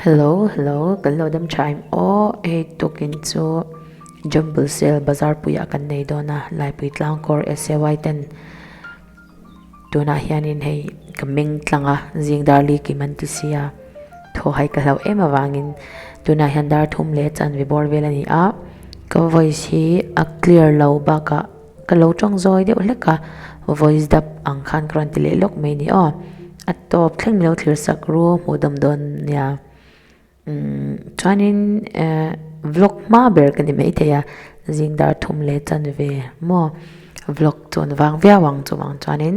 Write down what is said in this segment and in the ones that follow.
Hello hello kan lo dam tha em aw hei tukin chu jumble sale bazar puiah kan nei dawn a laipui tlang kawr S_A_Y ten tunah hianin hei ka meng tlang a zing dar li kim an ti sia thaw hai ka hlauh em avangin tunah hian dar thum leh chanve bawr vel a ni a ka voice hi a clear lo bakah. Ka lo tawng zawi deuh hlek a, voice dub ang khan ka rawn ti leh lawk mai ni aw. A tawp thleng lo thlir sak ru hmuh dawm dawn nia. Umm chuanin eh vlog hma ber ka ni maithei a, zing dar thum leh chanve maw vlog chu an vang viau ang chuvang chuanin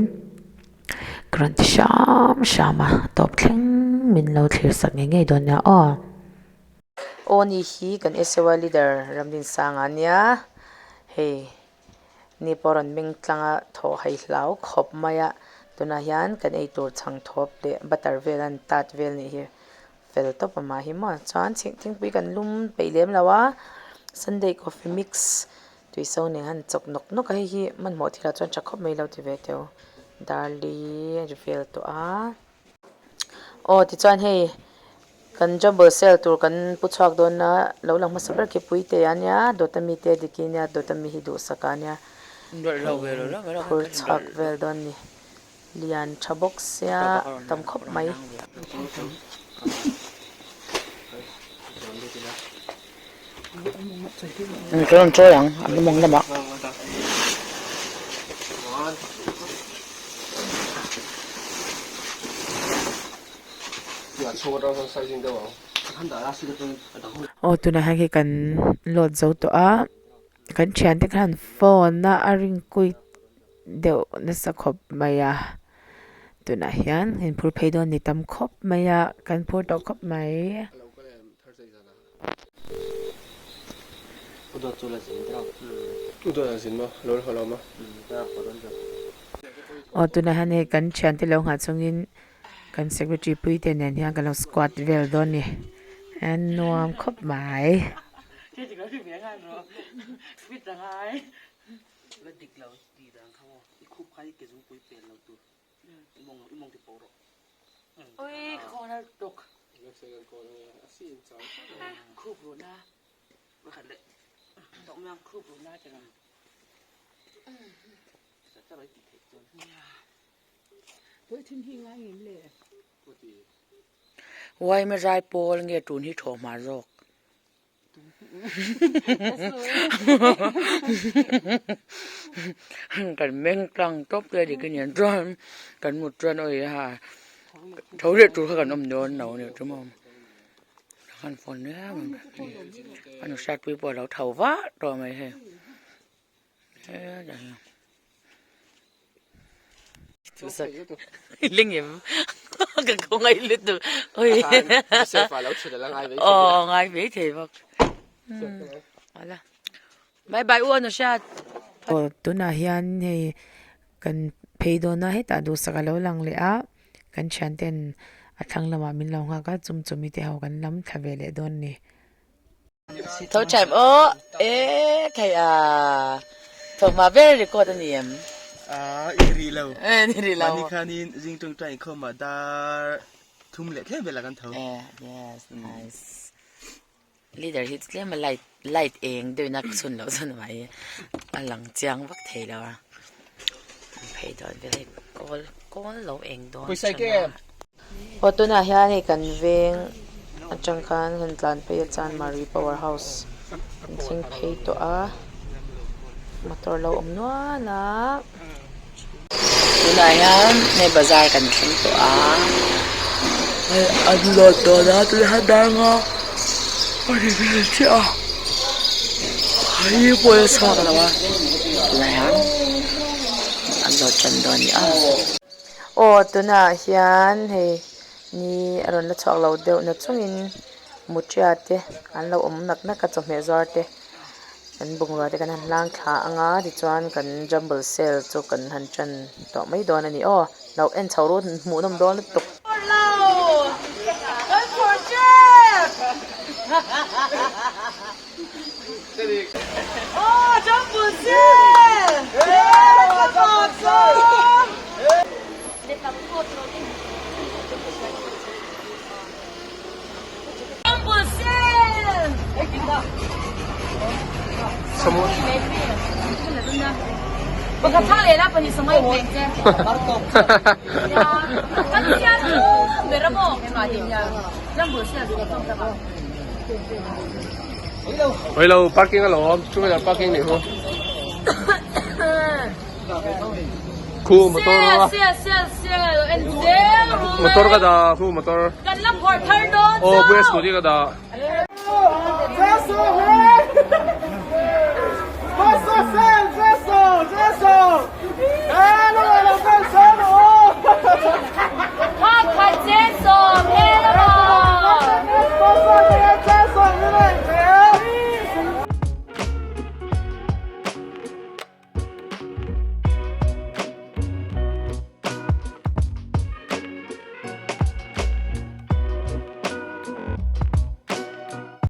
ka rawn ti hram hram a, tawp thleng min lo thlir sak ngei ngei dawn nia aw. Aw ni hi kan SAY leader Ramdinsanga ania hei ni pawh rawn meng tlang a thaw hai hlau khawp mai a tunah hian kan eitur chhang thawp leh butter vel an tat vel nih hi fel tawp a mah hi maw chuan thingpui kan lum peih lem lo a sunday coffee mix tuiso nen han chawk nawk nawk a hei hi hmanhmawh thil ah chuan tha khawp mai lo ti ve teu darli a ri vel tawh a. Aw tichuan hei kan jumble sale tur kan pu chhuak dawn a lo lang hmasa ber khi Puite a nia dawt ami te Diki nia dawt ami hi duhsak a nia hei phur chhuak vel dawn a ni lian tha bawk sia tam khawp mai. Aw tunah hian khi kan load zo tawh a kan thiante khan phone a a ring kuit deuh nasa khawp mai a tunah hian inphur phei dawn ni tam khawp mai a kan phur tawh khawp mai. Aw tunah hian hei kan thiante lo nghah chungin kan secretary pui te nen hian kan lo squat vel dawn a ni a nuam khawp mai. Uaima zai pawl nge tun hi thaw hma zawk. Kan meng tlang tawp te dik a niang chuan kan mut chuan awi a tho leh tur kha kan awm dawn lo a nih chu maw kan phone nia a nu hriatpui pawh a lo tho vah tawh mai hei hetlai hi. Aw tunah hian hei kan phei dawn a hetah duhsak a lo lang leh a kan thianten a thlang lamah min lo nghak a chum chumi te ho kan lam thla ve leh dawn a ni. Tho time aw e thei a tho hma ber record a ni em? Ah i ri lo. Eh ni ri lo. Mani khanin zing tawngtai inkhawm ah dar thum leh tlem velah kan tho. Eh yes nice. Leader hi tlem a light light eng deuhin a chhun loh chuan mai a lang chiang vak thei lo a. An phei dawn vel hei kawl kawl lo eng dawn thin a. Aw tunah hian hei kan veng atang khan han tlan phei a chuan Mari power house an thleng phei tawh a motor lo awm nual a. Tunah hian hei bazar kan thleng tawh a hei an lawt dawn a tunah hian dar nga a ri vel chiah a hei pawh hi a chhuak lo a tunah hian an lawt tan dawn a ni a. Aw tunah hian hei ni a rawn la chhuak lo deuh na chungin mutia te an lo awm nak nak a chawhmeh zuar te an bungrua te kan han hlang thla anga tichuan kan jumble sale chu kan han tan tawh mai dawn a ni aw lo en chho rut hmuh nawm dawn lutuk. Pakhat thlang leh la pahnih sawmai in peng che. Kan sial chu ber a maw keimah tih hian jumble sale zawng zawng tak a. Oi lo parking a lo awm two wheeler parking nih hu. Khu motor a. Sale sale sale en zel ru. Motor ka dah khu motor. Kan la phawrh thar dawn chu. Aw puia scooty ka dah.